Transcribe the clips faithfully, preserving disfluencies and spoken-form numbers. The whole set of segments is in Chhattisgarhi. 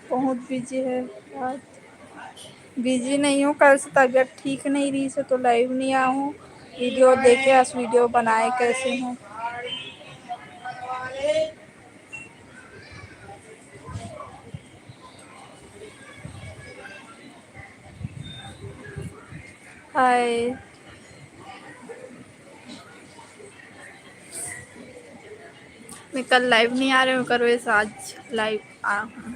बहुत बिजी है आज। बिजी नहीं हूँ, कल से तबीयत ठीक नहीं रहिस हे तो लाइव नहीं आए हूँ। वीडियो देखे, आज वीडियो बनाए कैसे हूँ। हाय। मैं कल लाइव नहीं आ रही हूँ, करो इस आज लाइव आ हूँ।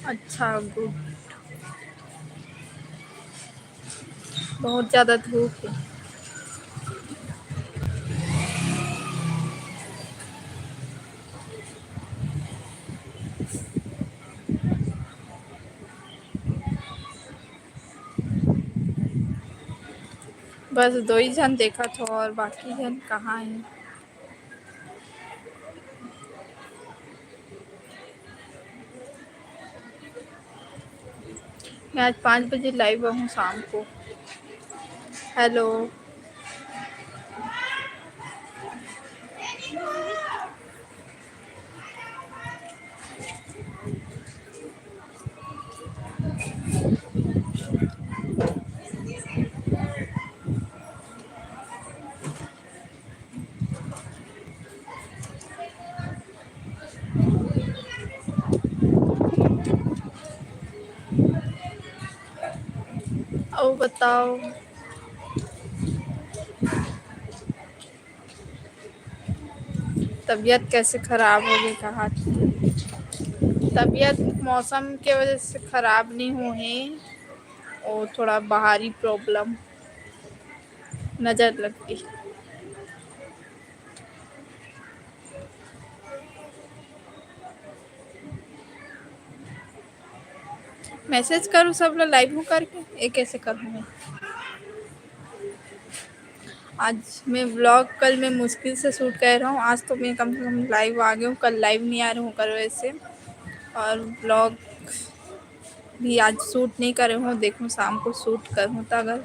अच्छा, गुड। बहुत ज़्यादा धूप है। बस दो ही झन देखत हो और बाकी झन कहाँ है? मैं आज पाँच बजे लाइव आहूँ शाम को। हेलो। अउ बताओ, तबीयत कैसे खराब हो गई, कहा? तबीयत मौसम के वजह से खराब नहीं हुई है, वो थोड़ा बाहरी प्रॉब्लम, नज़र लग गई। मैसेज करूँ सब लोग लाइव हूँ करके, ये कैसे करूँ मैं? आज मैं व्लॉग कल मैं मुश्किल से शूट कर रहा हूँ, आज तो मैं कम से कम लाइव आ गई हूँ, कल लाइव नहीं आ रही हूँ करो ऐसे। और व्लॉग भी आज शूट नहीं करे हूँ, देखूँ शाम को शूट करूँ तो अगर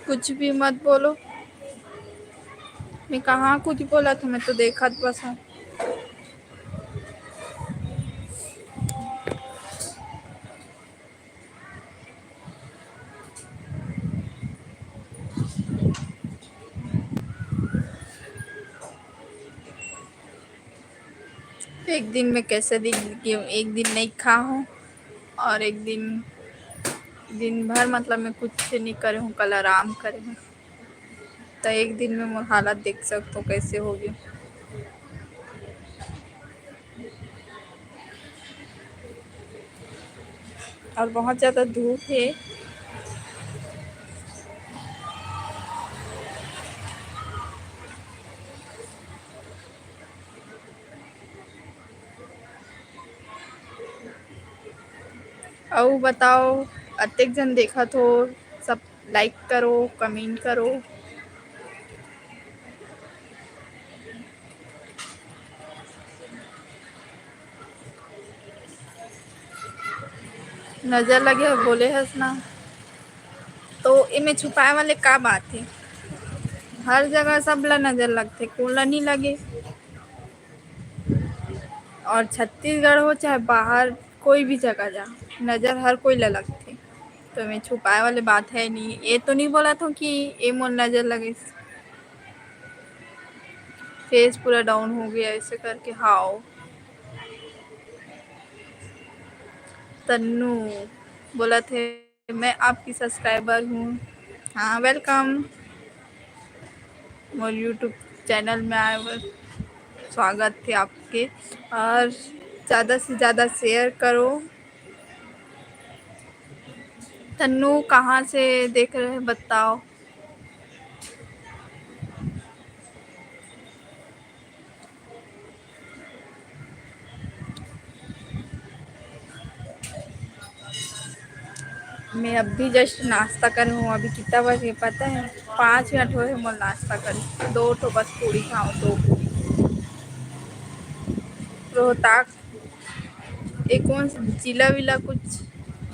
कुछ भी मत बोलो। मैं कहाँ कुछ बोला था, मैं तो देखत बस हूँ। एक दिन में कैसे दिन, एक दिन नहीं खा हूँ और एक दिन, दिन भर मतलब मैं कुछ नहीं करे हूँ, कल आराम करे हूँ। तो एक दिन में मोर हालत देख सकते हो कैसे हो गई। और बहुत ज़्यादा धूप है। अउ बताओ, अतेक झन देखत हो, सब लाइक करो, कमेंट करो। नजर लगे हो बोले हस ना, तो एमे छुपाए वाले का बात है? हर जगह सब ला नजर लगथे, कोन ला नहीं लगे? और छत्तीसगढ़ हो चाहे बाहर, कोई भी जगह जा, नजर हर कोई ला लगथे। तो मैं छुपाए वाले बात है नहीं। ये तो नहीं बोला था कि ये मोर नजर लगे, फेस पूरा डाउन हो गया ऐसे करके। हाओ तन्नू बोला थे, मैं आपकी सब्सक्राइबर हूँ। हाँ, वेलकम। मोर यूट्यूब चैनल में आए हुए स्वागत है आपके। और ज़्यादा से ज़्यादा शेयर करो। तन्नू, कहाँ से देख रहे हैं, बताओ। मैं अभी just नाश्ता करे हूँ। अभी कितना बजे पता है? पाँच मिनट होए हे मोर नाश्ता करे। दो ठो बस पूड़ी खाओ, दो पूड़ी। रोहतास, ये कौन सा जिला विला, कुछ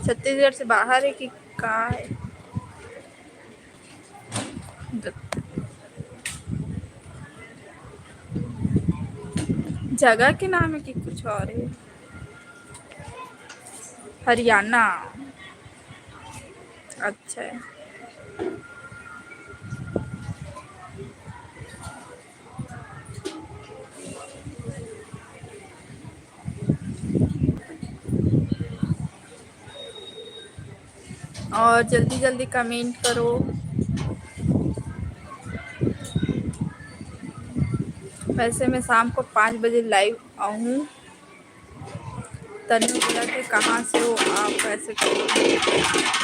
छत्तीसगढ़ से बाहर है कि का है? जगह के नाम है कि कुछ और है? हरियाणा। अच्छा है। और जल्दी जल्दी comment करो। वैसे मैं शाम को पाँच बजे live आऊँ। तन्नू बोला कि कहाँ से हो आप, ऐसे करो।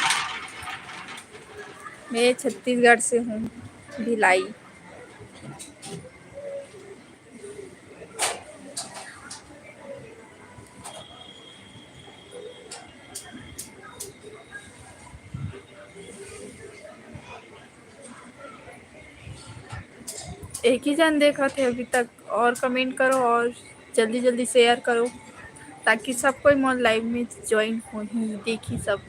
मैं छत्तीसगढ़ से हूँ, भिलाई। एक ही जन देखत हे अभी तक, और comment करो और जल्दी जल्दी share करो, ताकि सब कोई मोर live में join होही, देखी सब।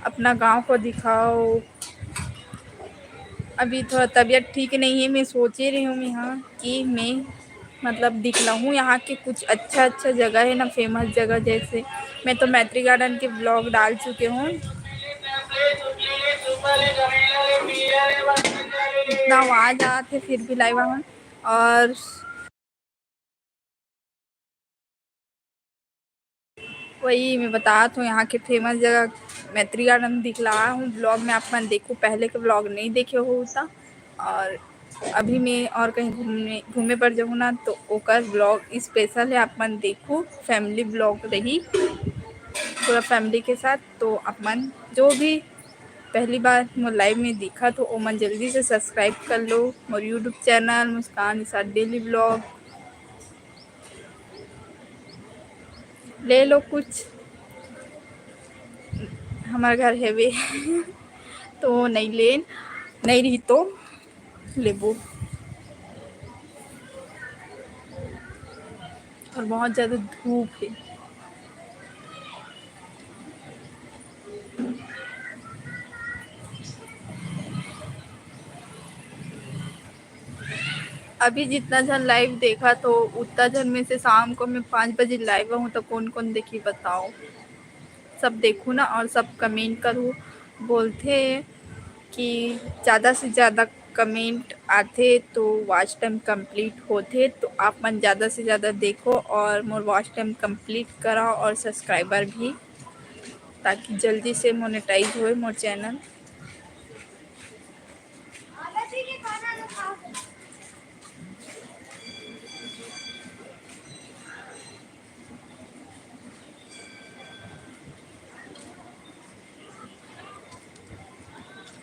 अपना गांव को दिखाओ। अभी थोड़ा तबीयत ठीक नहीं है, मैं सोचे रही हूँ यहाँ कि मैं मतलब दिखलाऊँ यहाँ के कुछ अच्छा अच्छा जगह है ना, famous जगह। जैसे मैं तो मैत्री garden के vlog डाल चुके हूँ। इतना आवाज आत हे फिर भी live आवन। और वही मैं बतात हूँ, यहाँ के famous जगह मैत्री garden दिखला हूँ vlog में, आप मन देखो, पहले के vlog नहीं देखे हो त। और अभी मैं और कहीं घूमने, घूमे पर जाऊँ ना, तो ओकर vlog special है, आप मन देखो, family vlog रही पूरा family के साथ। तो आप मन जो भी पहली बार मोर live में दिखत हो, ओमन जल्दी से subscribe कर लो मोर YouTube channel मुस्कान निषाद daily vlog। ले लो कुछ, हमार घर हेवे तो नहीं लेन, नहीं रही तो लेबो। और बहुत ज्यादा धूप है। अभी जितना झन live देखत हो, उतना झन में से शाम को मैं पाँच बजे live आहूँ, तो कौन कौन देखी बताओ। सब देखू ना और सब comment करू। बोलथे कि ज़्यादा से ज़्यादा comment आथे तो watch time complete होथे, तो आप मन ज़्यादा से ज़्यादा देखो और मोर watch time complete कराओ और subscriber भी, ताकि जल्दी से monetize होए मोर channel।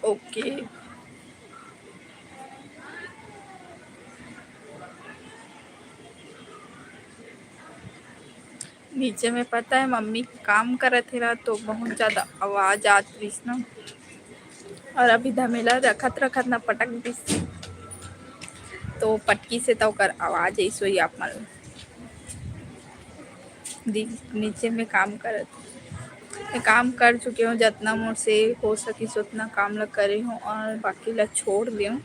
OK। नीचे में पता है मम्मी काम करत हे ना, तो बहुत ज्यादा आवाज आत रहिस ना। और अभी धमेला रखत रखत ना पटक दिस, तो पटकी से तो ओकर आवाज ऐसो ही आप मन दी-, नीचे में काम करत, मैं काम कर चुके हूँ, जितना मोर से हो सकिस उतना काम ला करे हूँ और बाकी ला छोड़ दे हूँ।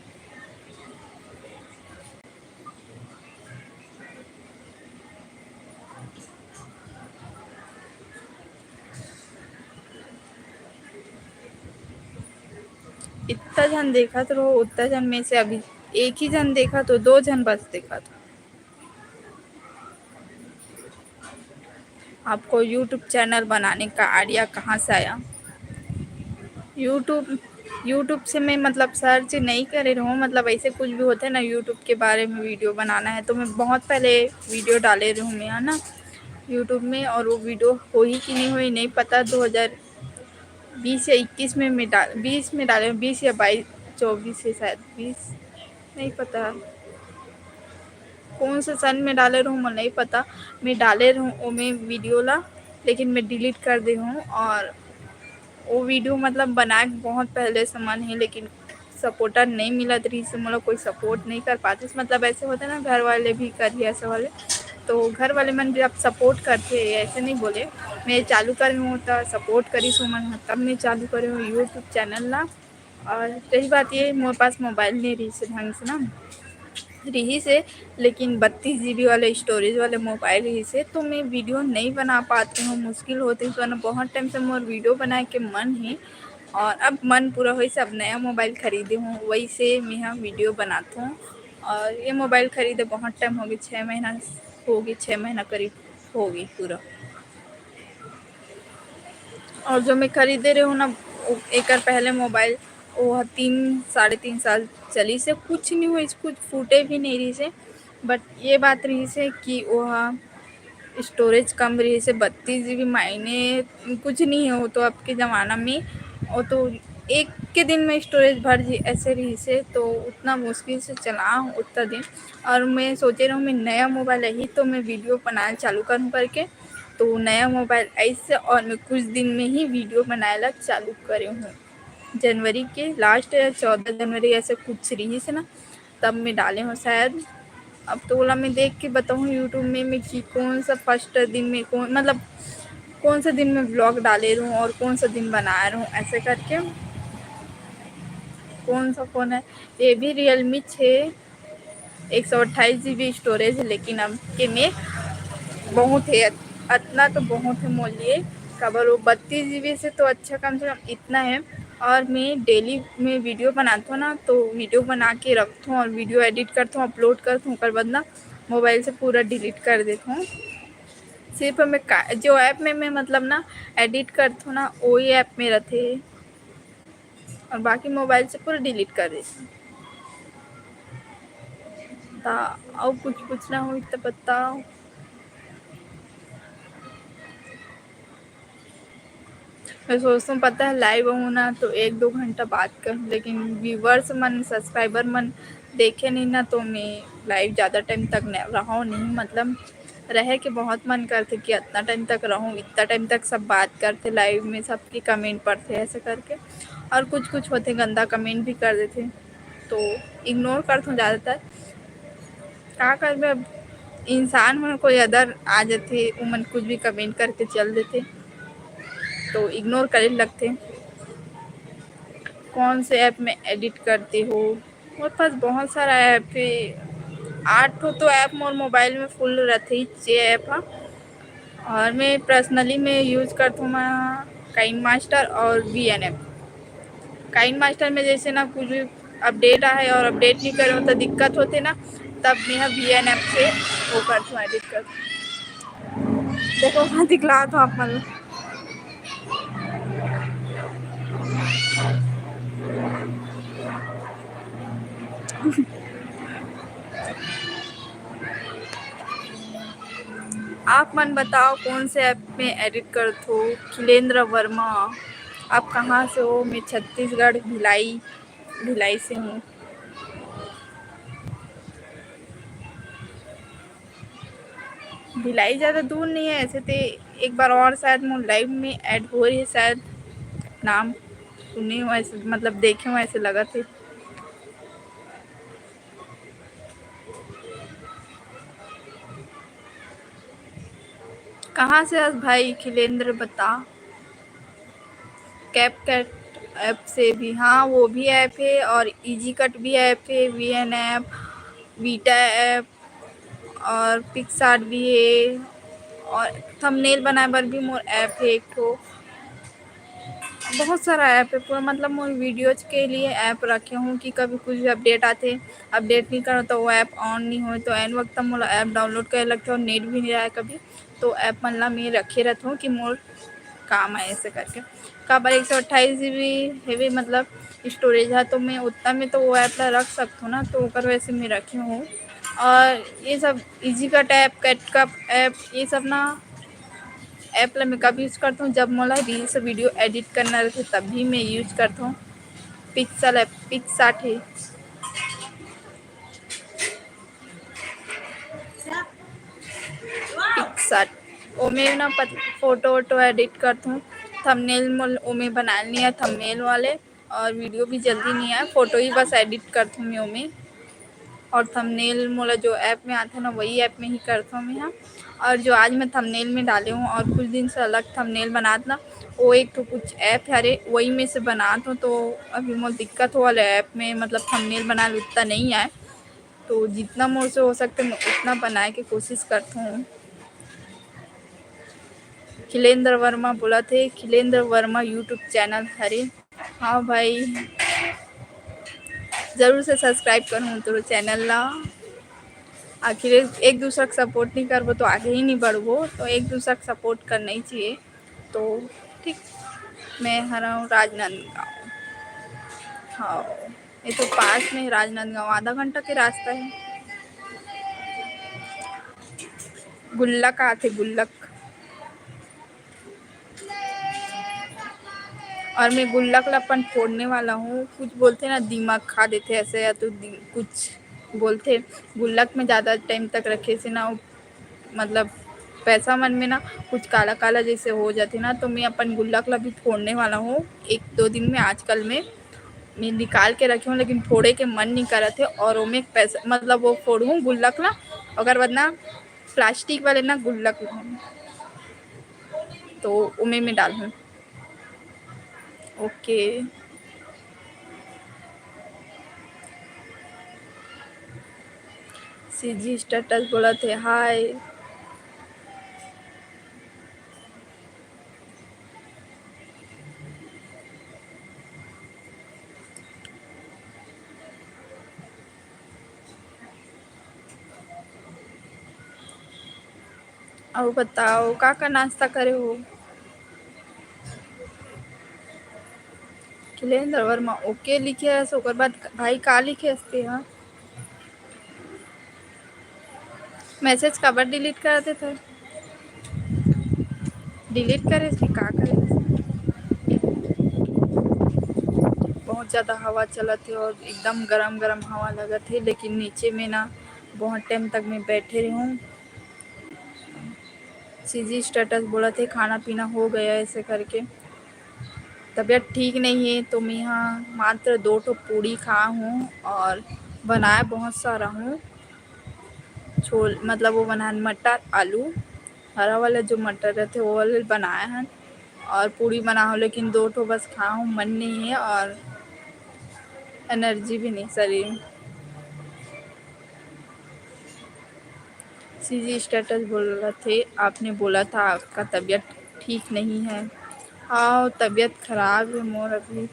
इतना झन देखत रहो, उतना झन में से अभी एक ही झन देखत हो, दो झन बस देखत हो। आपको YouTube channel बनाने का idea कहाँ से आया? YouTube, YouTube से मैं मतलब search नहीं करे रहूँ, मतलब ऐसे कुछ भी होते हैं ना, YouTube के बारे में video बनाना है, तो मैं बहुत पहले video डाले रहूँ मैं, है ना। YouTube में, और वो वीडियो होही कि नहीं होही, नहीं पता। दो हज़ार बीस या इक्कीस में मैं डाल, बीस में डाले हूँ, बीस या बाईस, चौबीस है शायद, बीस, नहीं पता कौन से सन में डाले रहूँ, मोला नहीं पता। मैं डाले रहूँ ओमे वीडियो ला, लेकिन मैं डिलीट कर दे हूँ। और वो वीडियो मतलब बनाए के बहुत पहले से मन है, लेकिन सपोर्टर नहीं मिलत रहिस, मोला कोई सपोर्ट नहीं कर पातिस। मतलब ऐसे होते ना, घर वाले भी करिए ऐसे वाले, तो घर वाले मन भी आप सपोर्ट करते, ऐसे नहीं बोले। मैं चालू करे हूँ तो सपोर्ट करिस ओमन ह, तब मैं चालू करे हूँ YouTube चैनल ला। और रही बात ये, मोर पास मोबाइल नहीं रहिस हे ढंग से ना, रहिस हे, लेकिन बत्तीस जीबी वाले स्टोरेज वाले मोबाइल रहिस हे, तो मैं वीडियो नहीं बना पाते हूँ, मुश्किल होते हैं। तो ना, बहुत टाइम से मोर वीडियो बनाए के मन है, और अब मन पूरा होइस, अब नया मोबाइल खरीदे हूँ, वही से मैं ह वीडियो बनात हूँ। और ये मोबाइल खरीदे बहुत टाइम हो गई, छः महीना हो गई, छः महीना करीब हो गई पूरा। और जो मैं खरीदे रहे हूँ ना, वो एकर पहले मोबाइल, वो ह तीन, साढ़े तीन साल चलिस हे, कुछ नहीं हुआ, कुछ फूटे भी नहीं रहिस हे। But ये बात रहिस हे कि वो ह स्टोरेज कम रहिस हे, बत्तीस जीबी मायने कुछ नहीं है वो तो अब के ज़माना में। वो तो एक के दिन में स्टोरेज भर जी ऐसे रहिस हे, तो उतना मुश्किल से चलाहूँ उतना दिन। और मैं सोचे रहूँ मैं नया मोबाइल ही तो मैं वीडियो बनाना चालू करूँ करके, तो नया मोबाइल ऐसे, और मैं कुछ दिन में ही वीडियो बनाए ला चालू करे हूँ। जनवरी के लास्ट या चौदह जनवरी ऐसे कुछ रहिस हे ना, तब मैं डाले हूँ शायद। अब तो ओला मैं देख के बताऊँ YouTube में, मैं कि कौन सा फर्स्ट दिन में, कौन, मतलब कौन सा दिन में व्लॉग डाले रहूँ और कौन सा दिन बनाए रहूँ, ऐसे करके। कौन सा फ़ोन है? ये भी Realme छः, एक सौ अट्ठाईस जीबी स्टोरेज है, लेकिन अब के में बहुत है, अतना तो बहुत है मोर लिए। काबर वो बत्तीस जीबी से तो अच्छा कम से कम इतना है। और मैं डेली में वीडियो बनात हूँ ना, तो वीडियो बना के रखत हूँ और वीडियो एडिट करत हूँ, अपलोड करत हूँ, ओकर बाद ना मोबाइल से पूरा डिलीट कर देत हूँ। सिर्फ मैं का-, जो ऐप में मैं मतलब ना एडिट करत हूँ ना, वही ऐप में रहते हैं, और बाकी मोबाइल से पूरा डिलीट कर देती हूँ। ता अउ कुछ पूछना हो तो बताओ। मैं सोचता हूँ, पता है, लाइव हूँ ना, तो एक दो घंटा बात करूँ, लेकिन व्यूअर्स मन, सब्सक्राइबर मन देखे नहीं ना, तो मैं लाइव ज़्यादा टाइम तक न रहूँ नहीं, मतलब रहे के बहुत मन करथे कि अतना टाइम तक रहूँ, इतना टाइम तक सब बात करथे, लाइव में सबके कमेंट पढ़थे ऐसे करके। और कुछ कुछ होथे, गंदा कमेंट भी कर देथे, तो इग्नोर करथों ज़्यादातर। का करबे, अब इंसान मन कोई अदर आ जथे, उमन कुछ भी कमेंट करके चल देथे, तो इग्नोर करे लगथे। कौन से ऐप में एडिट करते हो? मोर पास बहुत सारा ऐप हे, आठ ठो तो ऐप मोर मोबाइल में फुल रथे, छः ऐप हा। और मैं पर्सनली मैं यूज करथों मैं काइन मास्टर और V N app. KineMaster में जैसे ना कुछ भी अपडेट आहे और अपडेट नहीं करूँ तो दिक्कत होथे ना, तब मैं वी एन ऐप से वो करथों, एडिट करथों। देखो, वहाँ दिखला तो आप मन। आप मन बताओ, कौन से ऐप में एडिट करत हो? खिलेंद्र वर्मा, आप कहाँ से हो? मैं छत्तीसगढ़, भिलाई, भिलाई से हूँ। भिलाई ज़्यादा दूर नहीं है ऐसे ते। एक बार और शायद मोर लाइव में ऐड हो रही है, शायद नाम सुने हो ऐसे, मतलब देखे हो ऐसे लगत है। कहाँ से हस भाई खिलेंद्र, बता। कैपकट ऐप से भी, हाँ, वो भी ऐप है, और इजी कट भी ऐप है, V N app, Vita app, और पिक्सार्ट भी है, और थंबनेल बनाए बर भी मोर ऐप है एक ठो। बहुत सारा ऐप है पूरा, मतलब मोर वीडियोज के लिए ऐप रखे हूँ कि कभी कुछ भी अपडेट आते, अपडेट नहीं करो तो वो ऐप ऑन नहीं हो, तो एन वक्त मोला ऐप डाउनलोड करे लगथे और नेट भी नहीं रहे कभी, तो ऐप मन ला मैं रखे रहत हूँ कि मोर काम आए ऐसे करके। काबर एक सौ अट्ठाईस जीबी हेवे, मतलब स्टोरेज है, तो मैं उतना में तो वो ऐप ला रख सकती हूँ ना, तो ओकर वजह से मैं रखे हूँ। और ये सब इजी कट ऐप, कैटकट ऐप, ये सब ना ऐप ला मैं कब यूज़ करथों, जब मोला रील्स वीडियो एडिट करना रहिथे तभी मैं यूज़ करथों। पिक्सल ऐप, पिक्सार्ट हे, पिक्सार्ट। ओमे ना पत-, फोटो वोटो एडिट करथों। थंबनेल मोल ओमे बनाए नहीं है, थंबनेल वाले और वीडियो भी जल्दी नहीं आए, फोटो ही बस एडिट करथों मैं ओमे। और थंबनेल मोला जो ऐप में आथे ना, वही ऐप में ही करथों मैं हा। और जो आज मैं थंबनेल में डाले हूँ और कुछ दिन से अलग थंबनेल बनात ना, वो एक ठो कुछ ऐप हरे, वही में से बनात हूँ। तो अभी मोर दिक्कत हो वाले ऐप में, मतलब थंबनेल बनाए उतना नहीं आए, तो जितना मोर से हो सकथे मैं उतना बनाए के कोशिश करथों। खिलेंद्र वर्मा बोलत हे, खिलेंद्र वर्मा YouTube चैनल हरे। हाँ भाई, जरूर से सब्सक्राइब करहूँ तोर चैनल ला। आखिर एक, एक दूसरा के सपोर्ट नहीं करबो तो आगे ही नहीं बढ़बो, तो एक दूसरा के सपोर्ट करना ही चाहिए। तो ठीक, मैं हरहूँ राजनांदगांव। हाँ, ये तो पास में है राजनांदगांव, आधा घंटा के रास्ता है। गुल्लक आथे, गुल्लक। और मैं गुल्लक ला अपन फोड़ने वाला हूँ। कुछ बोलथे ना, दिमाग खा देथे ऐसे, या तो दि-, कुछ बोलथे, गुल्लक में ज़्यादा टाइम तक रखे से ना, वो, मतलब पैसा मन में ना कुछ काला काला जैसे हो जाथे ना, तो मैं अपन गुल्लक ला भी फोड़ने वाला हूँ एक दो दिन में। आजकल में मैं निकाल के रखे हूँ, लेकिन फोड़े के मन नहीं करत हे। और ओमे पैसा, मतलब वो फोड़हूँ गुल्लक ला, ओकर बाद ना प्लास्टिक वाले ना गुल्लक ला, तो ओमे मैं डालहूँ। ओके। सीजी स्टेटस बोलत हे, हाय। अउ बताओ, का का नाश्ता करे हो? खिलेंद्र वर्मा ओके लिखे हस, ओकर बाद भाई का लिखे हस तेहा? मैसेज काबर डिलीट कर देथे? डिलीट करे से का करे? बहुत ज़्यादा हवा चलत हे और एकदम गरम गरम हवा लगत हे, लेकिन नीचे में ना बहुत टाइम तक मैं बैठे रहूँ। सीजी स्टेटस बोलत हे, खाना पीना हो गया ऐसे करके। तबीयत ठीक नहीं है, तो मैं यहाँ मात्र दो ठो पूड़ी खा हूँ और बनाए बहुत सारा हूँ। छोल, मतलब वो बनाए मटर, आलू, हरा वाला जो मटर रहते, वो वाले बनाए हैं और पूड़ी बना हूँ, लेकिन दो ठो बस खा हूँ, मन नहीं है और एनर्जी भी नहीं शरीर में। सीजी स्टेटस बोलत हे, आपने बोला था आपका तबीयत ठीक नहीं है। हाँ, तबीयत खराब है मोर अभी।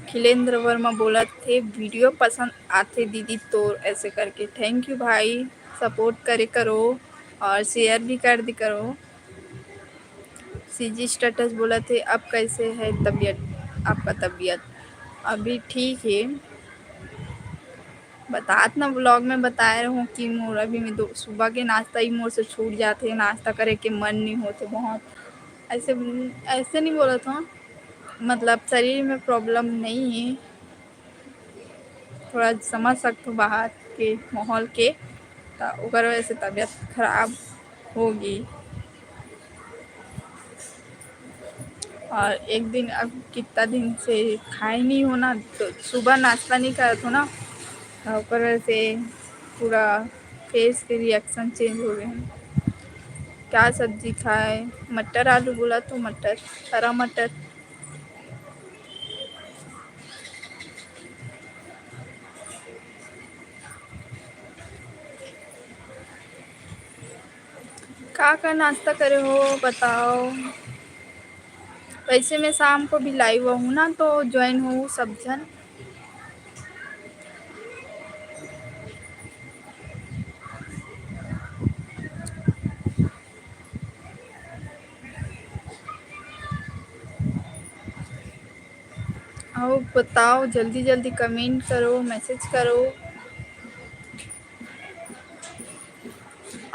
खिलेंद्र वर्मा बोलत हे, वीडियो पसंद आथे दीदी तोर, ऐसे करके। थैंक यू भाई, सपोर्ट करे करो और शेयर भी कर दी करो। सीजी स्टेटस बोलत हे, अब कैसे है तबीयत, आपका तबीयत? अभी ठीक है, बतात ना, व्लॉग में बताए रहूँ कि मोर अभी में दो, सुबह के नाश्ता ही मोर से छूट जाथे, नाश्ता करे के मन नहीं होथे बहुत। ऐसे, ऐसे नहीं बोलत हूँ, मतलब शरीर में प्रॉब्लम नहीं है, थोड़ा समझ सकते हो बाहर के माहौल के, तो ओकर वजह से तबीयत खराब होगी। और एक दिन, अब कितना दिन से खाए नहीं हो ना, तो सुबह नाश्ता नहीं करत हो ना, तो ओकर वजह से पूरा फेस के रिएक्शन चेंज हो गए हैं। क्या सब्जी खाए? मटर आलू बोला तो मटर, हरा मटर। का का नाश्ता करे हो बताओ। वैसे मैं शाम को भी लाइव हूँ ना, तो ज्वाइन हो सब जन। आओ बताओ, जल्दी जल्दी कमेंट करो, मैसेज करो।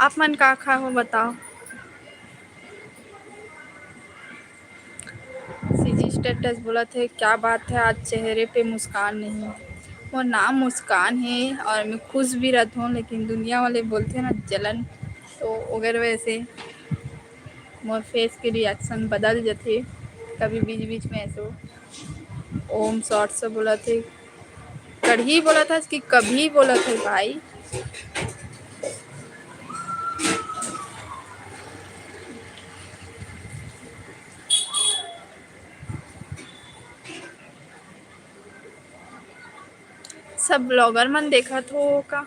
आप मन का खाहो बताओ। सीजी स्टेटस बोलत हे, "क्या बात है, आज चेहरे पे मुस्कान नहीं।" मोर नाम मुस्कान हे और मैं खुश भी रहत हूँ, लेकिन दुनिया वाले बोलथे ना जलन, तो अगर वैसे मोर फेस के रिएक्शन बदल जथे कभी बीच-बीच में ऐसे। ओम शॉर्ट से बोलत हे, कढ़ी बोलत हस कि कभी बोलत हे भाई? सब ब्लॉगर मन देखत हो का?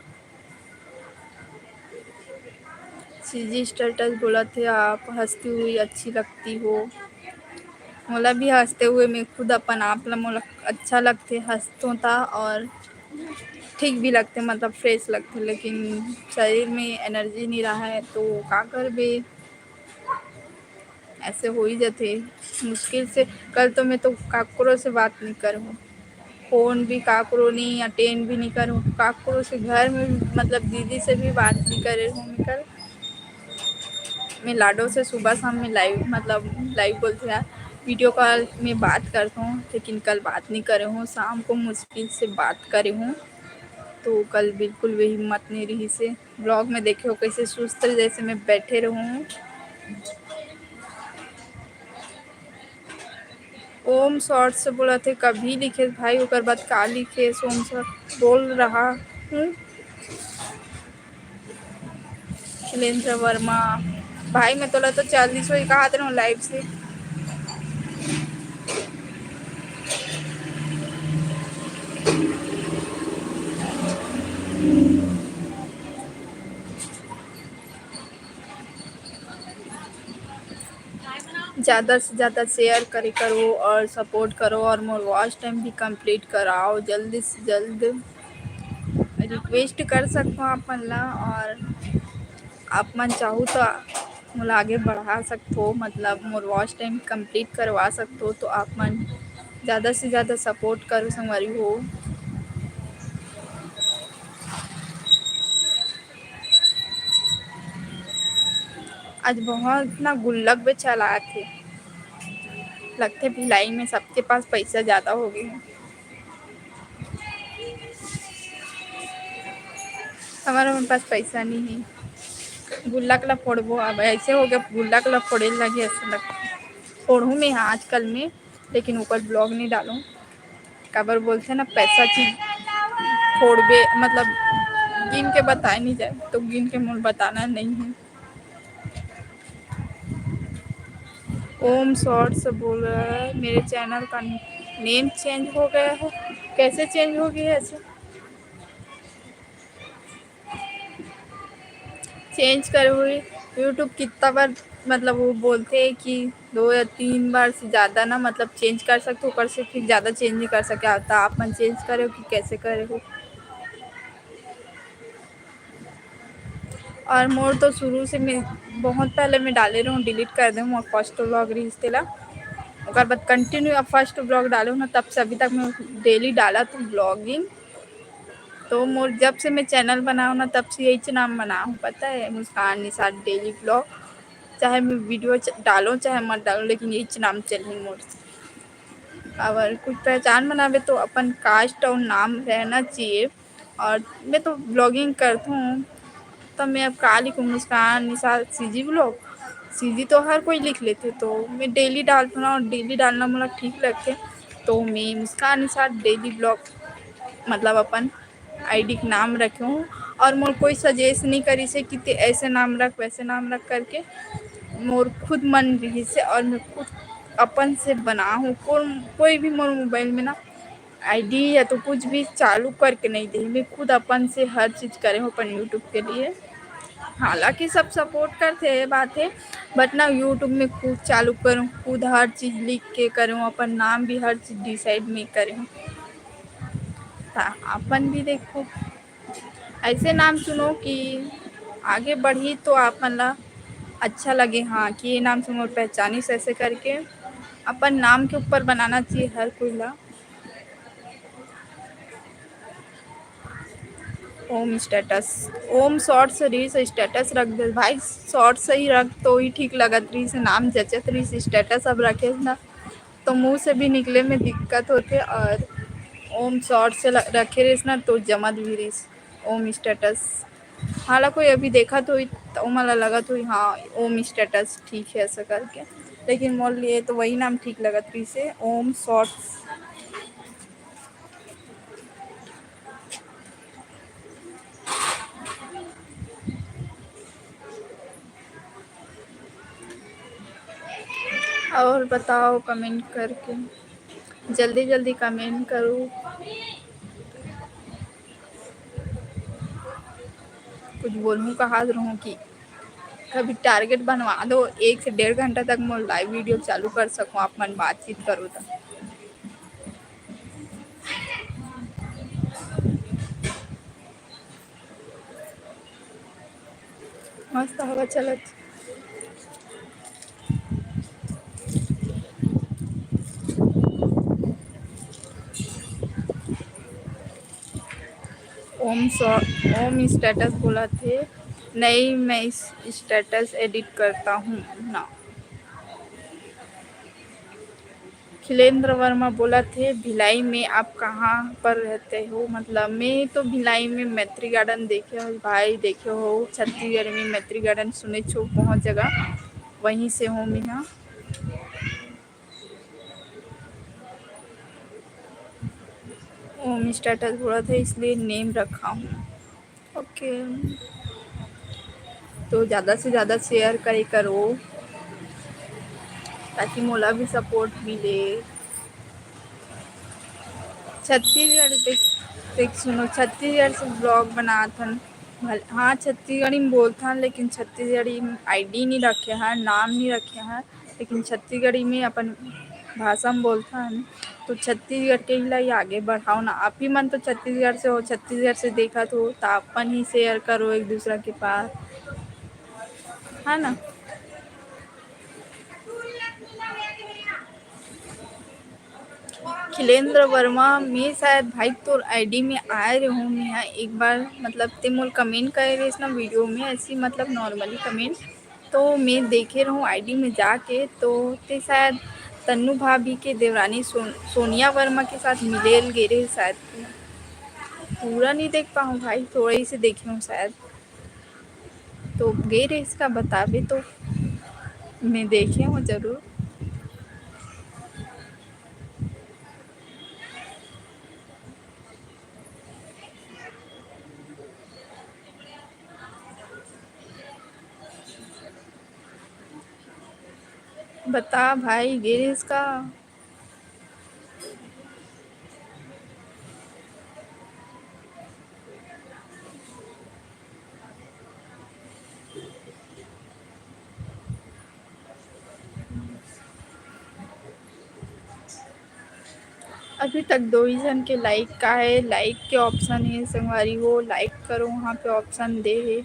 सीजी स्टेटस बोलत हे, "आप हंसती हुई अच्छी लगती हो।" मोला भी हंसते हुए मैं खुद अपन आप ला मोला अच्छा लगथे, हंसतो ता और ठीक भी लगथे, मतलब फ्रेश लगथे, लेकिन शरीर में एनर्जी नहीं रहा है तो का करबे, ऐसे हो ही जाथे मुश्किल से। कल तो मैं तो काकरो से बात नहीं करे हूँ, फोन भी काकरो नहीं, अटेंड भी नहीं करे हूँ काकरो से। घर में मतलब दीदी से भी बात नहीं करे हूँ मैं कल। मैं लाडो से सुबह शाम में लाइव, मतलब लाइव बोलथे यार, वीडियो कॉल में बात करता हूँ, लेकिन कल बात नहीं करे हूँ। शाम को मुश्किल से बात करे हूँ, तो कल बिल्कुल भी हिम्मत नहीं रही से। ब्लॉग में देखे हो कैसे सुस्त जैसे मैं बैठे रहूँ। ओम शॉर्ट से बोलत हे, "कभी लिखे भाई, ओकर बाद का लिखे?" ओम शॉर्ट बोल रहा हूँ। खिलेंद्र वर्मा, भाई मैं तोला तो चालीस ही कहा दे रहा हूँ लाइव से। ज़्यादा से ज़्यादा शेयर करे करो और सपोर्ट करो और मोर वॉच टाइम भी कंप्लीट कराओ जल्दी से जल्द। रिक्वेस्ट कर सकता हूँ आप मन ला, और आप मन चाहू तो मोला आगे बढ़ा सकथो, मतलब मोर वॉच टाइम कंप्लीट करवा सकथो, तो आप मन ज़्यादा से ज़्यादा सपोर्ट करो संगवारी हो। आज बहुत ना गुल्लक बेचालात हे, लगथे भिलाई में सबके पास पैसा ज़्यादा हो गए हे। हमारे मन पास पैसा नहीं है, गुल्लक ला फोड़बो। अब ऐसे हो गया, गुल्लक ला फोड़े लगे, ऐसे लगता है। फोड़हूँ मैं, हाँ, आजकल में, लेकिन ओकर ब्लॉग नहीं डालूँ। काबर बोलथे ना, पैसा चीज फोड़बे, मतलब गिन के बताए नहीं जाए, तो गिन के मोर बताना नहीं है। ओम शॉर्ट से बोल रहा है, मेरे चैनल का नेम चेंज हो गया है। कैसे चेंज हो गया है ऐसे? चेंज करे हुए यूट्यूब कितना बार, मतलब वो बोलते हैं कि दो या तीन बार से ज़्यादा ना, मतलब चेंज कर सकते हो, ऊपर से फिर ज़्यादा चेंज नहीं कर सके। आता आप मन चेंज करे हो कि कैसे करे हो? और मोर तो शुरू से मैं बहुत पहले मैं डाले रहूँ, डिलीट कर दे मोर फर्स्ट ब्लॉग रही तेला। ओकर बाद कंटिन्यू अब फर्स्ट ब्लॉग डाले हूँ ना, तब से अभी तक मैं डेली डाला तो ब्लॉगिंग। तो मोर जब से मैं चैनल बनाऊँ ना, तब से यही नाम बनाऊँ, पता है, मुस्कान निषाद डेली ब्लॉग। चाहे मैं वीडियो च-, डालूँ चाहे मत डालूँ, लेकिन यही नाम चलही मोर। अगर कुछ पहचान बनावे तो अपन कास्ट और नाम रहना चाहिए। और मैं तो ब्लॉगिंग करता हूँ, तो मैं अब का लिखूँ, मुस्कान निषाद सीजी ब्लॉग। सीजी तो हर कोई लिख लेते, तो मैं डेली डालता हूँ ना, और डेली डालना मोला ठीक लगते, तो मैं मुस्कान निषाद डेली ब्लॉग मतलब अपन आईडी के नाम रखे हूँ। और मोर कोई सजेस्ट नहीं करी से कि ते ऐसे नाम रख, वैसे नाम रख करके, मोर खुद मन रही से और मैं खुद अपन से बना हूँ। कोई, कोई भी मोर मोबाइल में ना आईडी या तो कुछ भी चालू करके नहीं दे, मैं खुद अपन से हर चीज़ करे हूँ अपन यूट्यूब के लिए। हालांकि सब सपोर्ट करते हैं, बात है, बट ना यूट्यूब में खुद चालू करूँ, खुद हर चीज़ लिख के करूँ, अपन नाम भी हर चीज़ डिसाइड में करूँ। ता अपन भी देखो, ऐसे नाम चुनो कि आगे बढ़ी तो आप मन ला अच्छा लगे, हाँ, कि ये नाम से मोर पहचानी से ऐसे करके अपन नाम के ऊपर बनाना चाहिए हर कोई ला। ओम स्टेटस, ओम शॉर्ट्स रहिस, स्टेटस रख दे भाई, शॉर्ट्स ही रख तो ही ठीक लगत रहिस, नाम जचत रहिस, स्टेटस अब रखे ना तो मुंह से भी निकले में दिक्कत होथे। और ओम शॉर्ट्स ल-, रखे रहिस ना तो जमत भी रहिस ओम स्टेटस। हाला कोई अभी देखत होही त ओमन ला लगत होही, हाँ, ओम स्टेटस ठीक है ऐसा करके, लेकिन मोर लिए तो वही नाम ठीक लगत रहिस हे, ओम शॉर्ट्स। और बताओ कमेंट करके, जल्दी जल्दी कमेंट करो। कुछ बोलूँ कहा रहूँ कि कभी टारगेट बनवा दो, एक से डेढ़ घंटा तक मैं लाइव वीडियो चालू कर सकूँ, आप मन बातचीत करो तो। मस्त हवा चलत। ओम सॉ-, ओम स्टेटस बोलत हे, नहीं, मैं इस स्टेटस एडिट करता हूँ ना। खिलेंद्र वर्मा बोलत हे, भिलाई में आप कहाँ पर रहते हो? मतलब, मैं तो भिलाई में मैत्री गार्डन देखे हो भाई, देखे हो, छत्तीसगढ़ में मैत्री गार्डन सुने छो बहुत जगह, वहीं से हूँ मैं। हाँ, ओम स्टेटस बोलत हे, इसलिए नेम रखा हूँ। ओके, तो ज़्यादा से ज़्यादा शेयर करे करो, ताकि मोला भी सपोर्ट मिले। छत्तीसगढ़ देख, देख सुनो, छत्तीसगढ़ से ब्लॉग बनात हन। भल-, हाँ, छत्तीसगढ़ी में बोलथन, लेकिन छत्तीसगढ़ी में आईडी नहीं रखे हैं, नाम नहीं रखे हैं, लेकिन छत्तीसगढ़ी में अपन भाषा में बोलथन। तो छत्तीसगढ़ के ही ला ही आगे बढ़ाओ ना। आप ही मन तो छत्तीसगढ़ से हो, छत्तीसगढ़ से देखत हो, तो अपन ही शेयर करो एक दूसरा के पास, है ना? खिलेंद्र वर्मा, मैं शायद भाई तोर आईडी में आए रहूँ, मैं एक बार, मतलब, ते मोर कमेंट करे रहिस ना वीडियो में, ऐसी, मतलब, नॉर्मली कमेंट, तो मैं देखे रहूँ आईडी में जाके, तो ते शायद तन्नू भाभी के देवरानी सोन-, सोनिया वर्मा के साथ मिले ल गे रहे शायद। पूरा नहीं देख पाऊँ भाई, थोड़ा ही से देखे हूँ शायद। तो गे रहे इसका बताबे तो मैं देखे हूँ जरूर। बता भाई, गे रहे इसका। अभी तक दो ही जन के लाइक का है, लाइक के ऑप्शन है संगवारी हो, लाइक करो, वहाँ पे ऑप्शन दे है।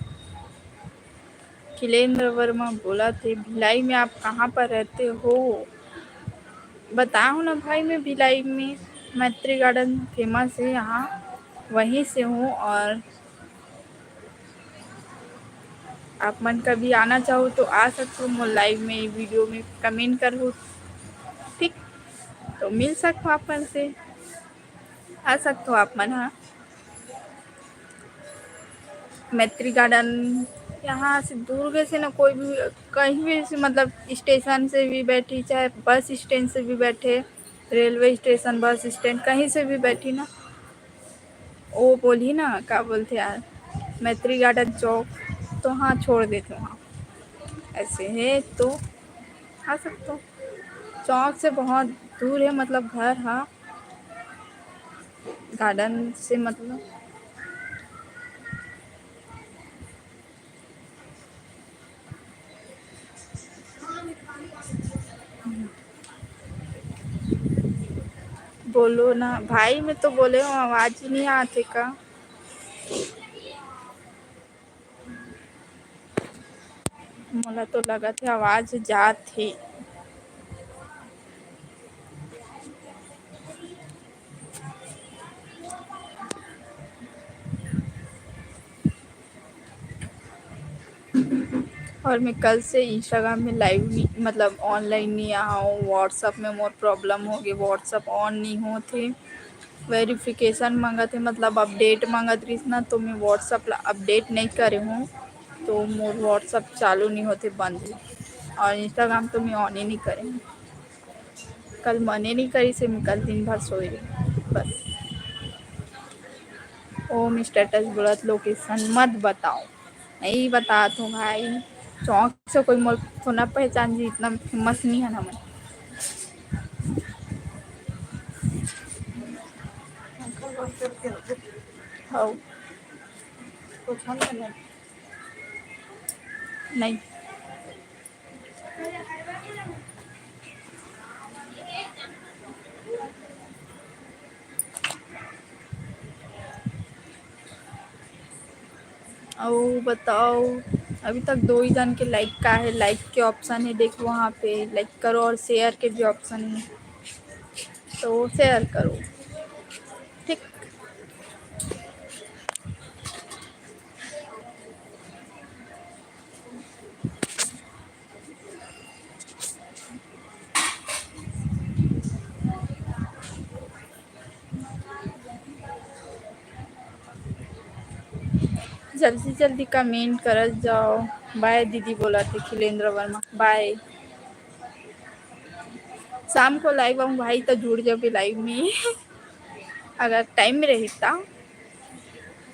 खिलेंद्र वर्मा बोलत हे, भिलाई में आप कहाँ पर रहते हो? बताओ ना भाई, मैं भिलाई में मैत्री गार्डन फेमस है यहाँ, वहीं से हूँ। और आप मन कभी आना चाहो तो आ सकते हो मोर लाइव में, वीडियो में कमेंट करो, ठीक, तो मिल सकते हो आप मन से, आ सकते हो आप मन। हाँ, मैत्री गार्डन यहाँ से दुर्ग से ना कोई भी, कहीं भी से, मतलब, स्टेशन से भी बैठी, चाहे बस स्टैंड से भी बैठे, रेलवे स्टेशन, बस स्टैंड, कहीं से भी बैठी ना, वो बोली ना, क्या बोलते यार, मैत्री गार्डन चौक, तो हाँ, छोड़ देते वहाँ। ऐसे है तो आ सकते हो। चौक से बहुत दूर है, मतलब, घर, हाँ, गार्डन से, मतलब, बोलो ना भाई, मैं तो बोले हूँ, आवाज ही नहीं आते का? मोला तो लगत हे आवाज जात हे। और मैं कल से Instagram में live नहीं, मतलब online नहीं आया हूँ। WhatsApp में मोर problem हो गए, WhatsApp on नहीं होते। Verification मांगत हे, मतलब update मांगत रहिस ना, तो मैं WhatsApp ला update नहीं करे हूँ, तो मोर WhatsApp चालू नहीं होते, बंद हे। और Instagram तो मैं on ही नहीं करे हूँ। कल मने नहीं करी से मैं कल दिन भर सोए रही बस। ओ, मैं status बोलत location मत बताओ, नहीं बतात हूँ भाई। चौक से कोई मोर तो ना पहचान जी, इतना famous नहीं है ना मैं। हौ। नहीं। अउ बताओ, अभी तक दो ही जन के like का है, like के option है, देखो वहाँ पे like करो, और share के भी option है, तो share करो, ठीक। जल्दी जल्दी comment करत जाओ। Bye दीदी बोलत हे खिलेंद्र वर्मा, bye। शाम को live आऊँ भाई, तो जुड़ जाओ भी live में अगर time रही तो।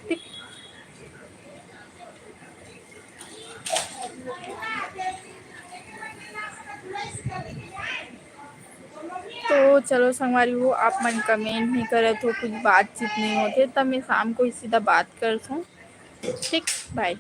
ठीक। तो चलो संगवारी हो, आप मन comment नहीं करत हो, कुछ बातचीत नहीं होते, तब मैं शाम को ही सीधा बात करत हूँ। ठीक, bye।